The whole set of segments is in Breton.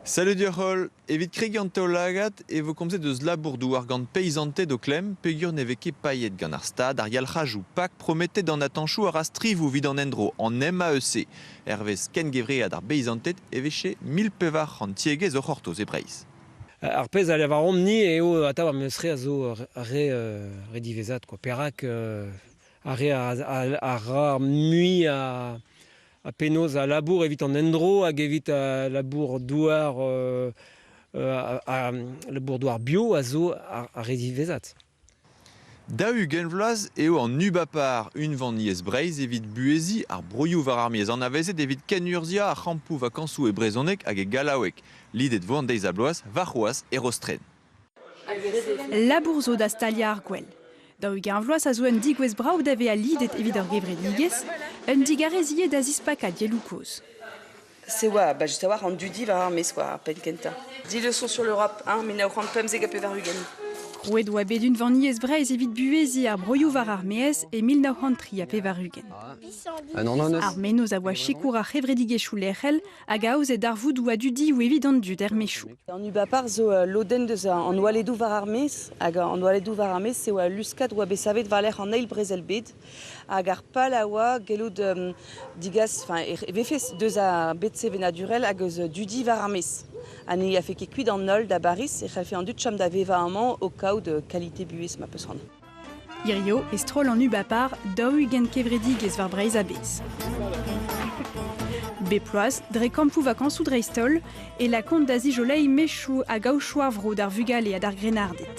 Salut deoc'h-holl. Evit kregiñ an taol-lagad e vo komzet eus labour-douar gant peizanted o klemm peogwir ne vez ket paeet gant ar Stad ar yalc'hajoù pak prometet d'an atañchoù a ra strivoù evit an endro, an MAEC. Hervez kengevread ar beizanted e vefe 1400 tiegezh o c'hortoz e Breizh. Ar pezh a lavaromp-ni eo atav ar memes re a zo re, re diwezhat. Quoi. Perak ar re a, a ra mui a, Ha penaos a labour evit an endro hag evit al labour-douar labour-douar bio a zo ar re diwezhat. 40 vloaz eo an Ubapar, unvaniezh Breizh evit buheziñ ar broioù war ar maez anavezet evit kenurzhiañ ar c'hampoù vakañsoù e brezhoneg hag e gallaoueg. Lidet vo an deiz-ha-bloaz warc'hoazh e Rostren. Labour zo da staliañ ar gouel. 40 vloaz a zo un degouezh brav da vezañ lidet evit ur gevredigezh, un digarez ivez da zispakañ dielloù kozh. C'est oa, bah, just a-walc'h an dudi war ar maez, quoi, ar penn kentañ. 10 leçons sur l'Europe, hein, 1995. Krouet oa bet unvaniezh Breizh evit buheziñ ar broioù war ar maez e 1983. Ar mennozh a oa sikour ar c'hevredigezhioù lec'hel hag aozet darvoudoù ha dudioù evit an dud er mechoù. An ubapar zo lodenn deus an oaledoù war ar maez hag an oaledoù war ar maez eo al luskad oa bet savet war-lerc'h an eil brezel bed hag ar pal a oa gellout digas enfin e vefe deus ar bed sevenadurel hag eus dudi war ar maez ha ne yafe ket kuit an holl da Bariz e c'hallfe an dud chom da vevañ amañ o kaout kalite buhez ma peus c'hoant. Hirio e stroll an ubapar 40 kevredigezh war Breizh a-bezh. Bep bloaz, dre kampoù vakañsoù dreist-holl, e lakaont da zijoleiñ mechoù hag aochoù ar vro d'ar vugale ha d'ar grennarded.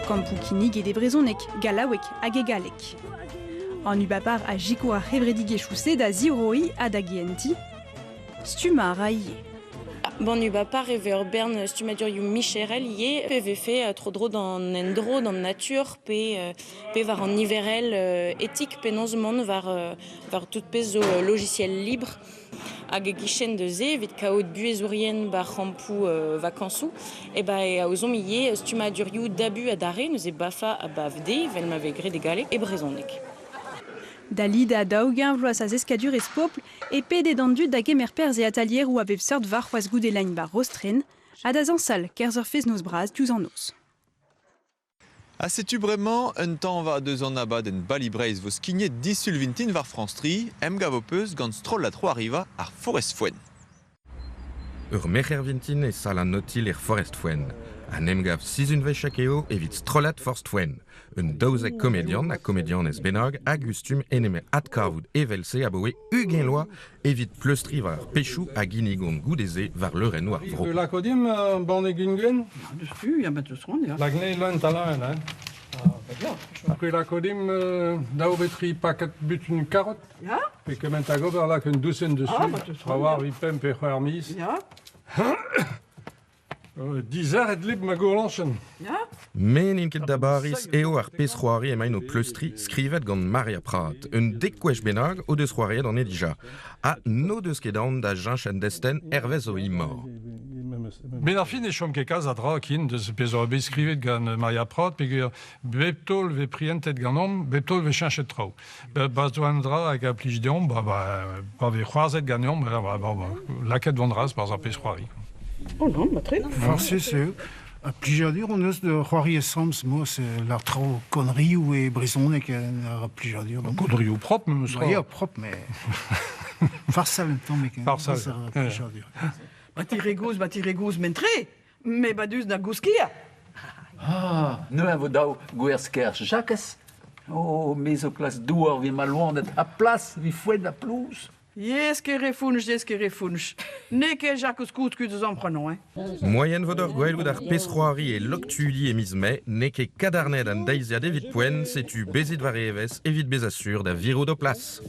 Kampoù kinniget e brezhoneg, gallaoueg hag e galleg. An ubapar a sikour ar c'hevredigezhioù-se da ziorroiñ ha da gehentiñ. Stummañ a ra ivez. Bon, ubapar e vez ur bern stummadurioù micherel ivez, pe vefe tro-dro d'an endro, d'an natur, pe, pe war an niverel etik penaos mont war, war tout pezh zo logiciel libre. Hag e-kichen deus se, evit kaout buhezourien bar c'hampoù vakañsoù, e ba e aozomp ivez stummadurioù dabu adarre, neuze BAFA ha BAFD, evel ma vez graet e galleg, e brezhoneg. Da lidañ 40 vloaz a zeskadurezh pobl e pede d'an dud da gemer perzh e atalieroù a bep seurt warc'hoazh goude lein 'ba Rostren ha da zañsal 'kerzh ur fest-noz bras diouzh an noz. Ha setu bremañ un tañva deus an abadenn Bali Breizh vo skignet disul vintin war France 3, emgav ho peus gant strollad c'hoariva ar Forest Foenn. Ur merc'her vintin e sal an otil er Forest-Foenn. An emgav sizhunvezh eo evit strollad Forst-Foenn. Un 12 komedian ha komedianez bennak a gustum en em adkavout evel-se abaoe 20 vloaz evit pleustriñ war ar pechoù a ginnigont goude-se war leurennoù ar vro. Lakodim banne gunguen? Lagne leun talañ, hein? Après lakodim daou vetri paket butun karot. Ya. Pe kement hag ober lak un dousenn dessus. Ah, bah, te Tra war pemp pe c'hwec'h miz. Ya. Dizerret lip ma gourlañchenn. Ya. Me n'int ket da Bariz eo ar pezh-c'hoari emaint o pleustriñ skrivet gant Maria Prat. Un dek gwech bennak o deus c'hoariet anezhe dija. Ha n'o deus ket aon da cheñch an destenn hervez o imor. Ben ar fin e chom ket kalz a dra ken deus pezh oa bet skrivet gant Maria Prat peogwir bep taol vez prientet ganeomp, bep taol vez cheñchet traoù. Ba zo un dra hag a plij deomp, ba, ba, pa vez c'hoarzhet ganeomp, ba, ba, ba, lakaet vont raz barzh ar pezh c'hoari. Oh non, ma tre. Farsus eo. Ha plijadur hon eus da c'hoari ensemble, moi, c'est la traoù konrioù e brezhoneg ar plijadur. Konrioù propre, memes tra. Ya, propre, mais farsal un tamm Farsal. Plijadur. Ba tiregoz, ba tiregoz mentre, me badus da gouskia. Ah, neuze vo dav gwerzh-ker Jakez. Oh, me zo klas douar evit ma loened ha plas evit foenn ha plouz. Yes ket re founch, yes ket re founch. N'eo ket Jakez Kout eus an prenom, hein. Moaien vo d'ur gwelout ar pezh-c'hoari e Loktudi e miz Mae, n'eo ket kadarnaet an deiziad evit poent, setu bezit war evezh evit bezañ sur da virout ho plas.